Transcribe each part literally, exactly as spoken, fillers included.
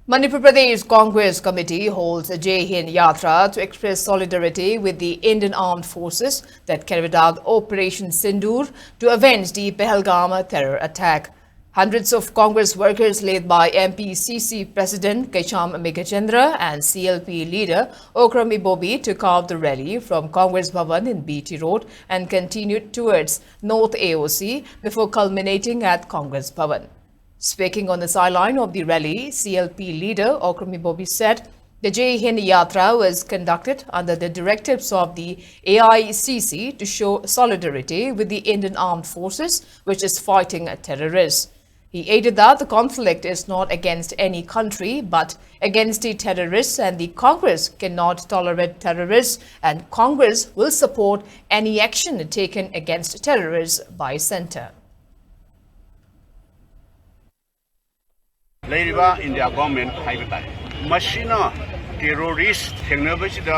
Manipur Pradesh Congress Committee holds a Jai Hind Yatra to express solidarity with the Indian Armed Forces that carried out Operation Sindoor to avenge the Pahalgam terror attack. Hundreds of Congress workers, led by M P C C President Keisham Meghachandra and C L P leader Okram Ibobi, took out the rally from Congress Bhavan in B T Road and continued towards North A O C before culminating at Congress Bhavan. Speaking on the sideline of the rally, C L P leader Okram Ibobi said the Jai Hind Yatra was conducted under the directives of the A I C C to show solidarity with the Indian Armed Forces, which is fighting terrorists. He added that the conflict is not against any country, but against the terrorists, and the Congress cannot tolerate terrorists, and Congress will support any action taken against terrorists by centre. ꯂꯩꯔꯤꯕ India government ꯍꯥꯏꯕ ꯇꯥꯔꯦ, ꯃꯁꯤꯅ terrorist ꯊꯦꯡꯅꯕꯁꯤꯗ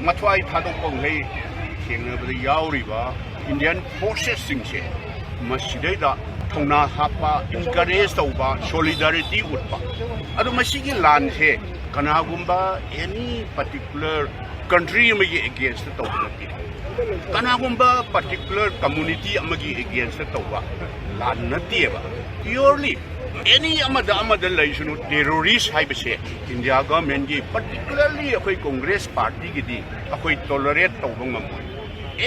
ꯃꯊ꯭ꯋꯥꯏ ꯊꯥꯗꯣꯛꯄ ꯃꯈꯩ ꯊꯦꯡꯅꯕꯗ ꯌꯥꯎꯔꯤꯕ Indian ꯐꯣꯔꯁꯦꯁꯁꯤꯡꯁꯦ ꯃꯁꯤꯗꯩꯗ ꯊꯧꯅꯥ ꯍꯥꯞꯄ, ꯏꯟꯀꯔꯦꯖ ꯇꯧꯕ, ꯁꯣꯂꯤꯗꯥꯔꯤꯇꯤ ꯎꯠꯄ꯫ ꯑꯗꯣ ꯃꯁꯤꯒꯤ ꯂꯥꯟꯁꯦ ꯀꯅꯥꯒꯨꯝꯕ ꯑꯦꯅꯤ ꯄꯥꯔꯇꯤꯀꯨꯂꯔ ꯀꯟꯇ꯭ꯔꯤ ꯑꯃꯒꯤ ꯑꯦꯒꯦꯟꯁꯇ ꯇꯧꯕ ꯅꯠꯇꯦ, ꯀꯅꯥꯒꯨꯝꯕ ꯄꯥꯔꯇꯤꯀꯨꯂꯔ ꯀꯝꯃꯨꯅꯤꯇꯤ ꯑꯃꯒꯤ ꯑꯦꯒꯦꯟꯁꯇ ꯇꯧꯕ ꯂꯥꯟ ꯅꯠꯇꯦꯕ꯫ ꯄꯤꯌꯣꯔꯂꯤ ꯑꯦꯅꯤ ꯑꯃꯗ ꯑꯃꯗ ꯂꯩꯁꯅꯨ, ꯇꯦꯔꯣꯔꯤꯁ ꯍꯥꯏꯕꯁꯦ ꯏꯟꯗꯤꯌꯥ ꯒꯚꯔꯟꯃꯦꯟꯒꯤ, ꯄꯥꯔꯇꯤꯀꯨꯂꯔꯂꯤ ꯑꯩꯈꯣꯏ ꯀꯣꯡꯒ꯭ꯔꯦꯁ ꯄꯥꯔꯇꯤꯒꯤꯗꯤ ꯑꯩꯈꯣꯏ ꯇꯣꯂꯔꯦꯠ ꯇꯧꯕ ꯉꯝꯃꯣꯏ꯫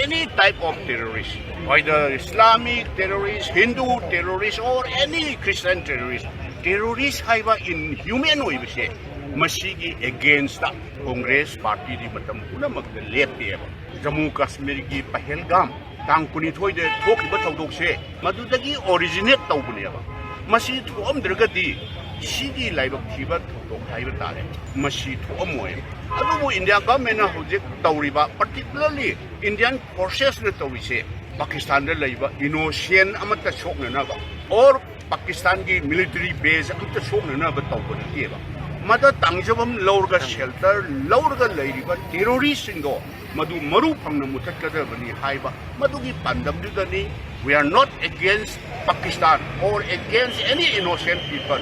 Any type of terrorist, whether Islamic terrorist, Hindu terrorist, or any Christian terrorist, terrorist ꯍꯥꯏꯕ ꯏꯟꯍ꯭ꯌꯨꯃꯦꯟ ꯑꯣꯏꯕꯁꯦ, ꯃꯁꯤꯒꯤ ꯑꯦꯒꯦꯟꯁꯇ ꯀꯣꯡꯒ꯭ꯔꯦꯁ ꯄꯥꯔꯇꯤꯗꯤ ꯃꯇꯝ ꯄꯨꯝꯅꯃꯛꯇ ꯂꯦꯞꯄꯦꯕ꯫ ꯖꯃꯨ ꯀꯥꯁꯃꯤꯔꯒꯤ ꯄꯍꯦꯜꯒꯥꯝ ꯇꯥꯡ ꯀꯨꯟꯅꯤꯊꯣꯏꯗ ꯊꯣꯛꯈꯤꯕ ꯊꯧꯗꯣꯛꯁꯦ ꯃꯗꯨꯗꯒꯤ ꯑꯣꯔꯤꯖꯤꯅꯦꯠ ꯇꯧꯕꯅꯦꯕ꯫ ꯃꯁꯤ ꯊꯣꯛꯑꯝꯗ꯭ꯔꯒꯗꯤ ꯁꯤꯒꯤ ꯂꯥꯏꯕꯛ ꯊꯤꯕ ꯊꯧꯗꯣꯛ ꯍꯥꯏꯕ ꯇꯥꯔꯦ, ꯃꯁꯤ ꯊꯣꯛꯑꯝꯃꯣꯏ꯫ ꯑꯗꯨꯕꯨ ꯏꯟꯗꯤꯌꯥ ꯒꯚꯔꯟꯃꯦꯟꯅ ꯍꯧꯖꯤꯛ ꯇꯧꯔꯤꯕ, ꯄꯥꯔꯇꯤꯀꯨꯂꯔꯂꯤ ꯏꯟꯗꯤꯌꯥꯟ ꯐꯣꯔꯁꯦꯁꯅ ꯇꯧꯔꯤꯁꯦ, ꯄꯥꯀꯤꯁꯇꯥꯟꯗ ꯂꯩꯕ ꯏꯅꯣꯁꯦꯟ ꯑꯃꯠꯇ ꯁꯣꯛꯅꯅꯕ, ꯑꯣꯔ ꯄꯥꯀꯤꯁꯇꯥꯟꯒꯤ ꯃꯤꯂꯤꯇꯔꯤ ꯕꯦꯖ ꯑꯃꯠꯇ ꯁꯣꯛꯅꯅꯕ ꯇꯧꯕ ꯅꯠꯇꯦꯕ꯫ ꯃꯗ ꯇꯥꯡꯖꯐꯝ ꯂꯧꯔꯒ, ꯁꯦꯜꯇꯔ ꯂꯧꯔꯒ ꯂꯩꯔꯤꯕ ꯇꯦꯔꯣꯔꯤꯁꯁꯤꯡꯗꯣ ꯃꯗꯨ ꯃꯔꯨ ꯐꯪꯅ ꯃꯨꯊꯠꯀꯗꯕꯅꯤ ꯍꯥꯏꯕ ꯃꯗꯨꯒꯤ ꯄꯥꯟꯗꯝꯗꯨꯗꯅꯤ꯫ We are not against Pakistan or against any innocent people.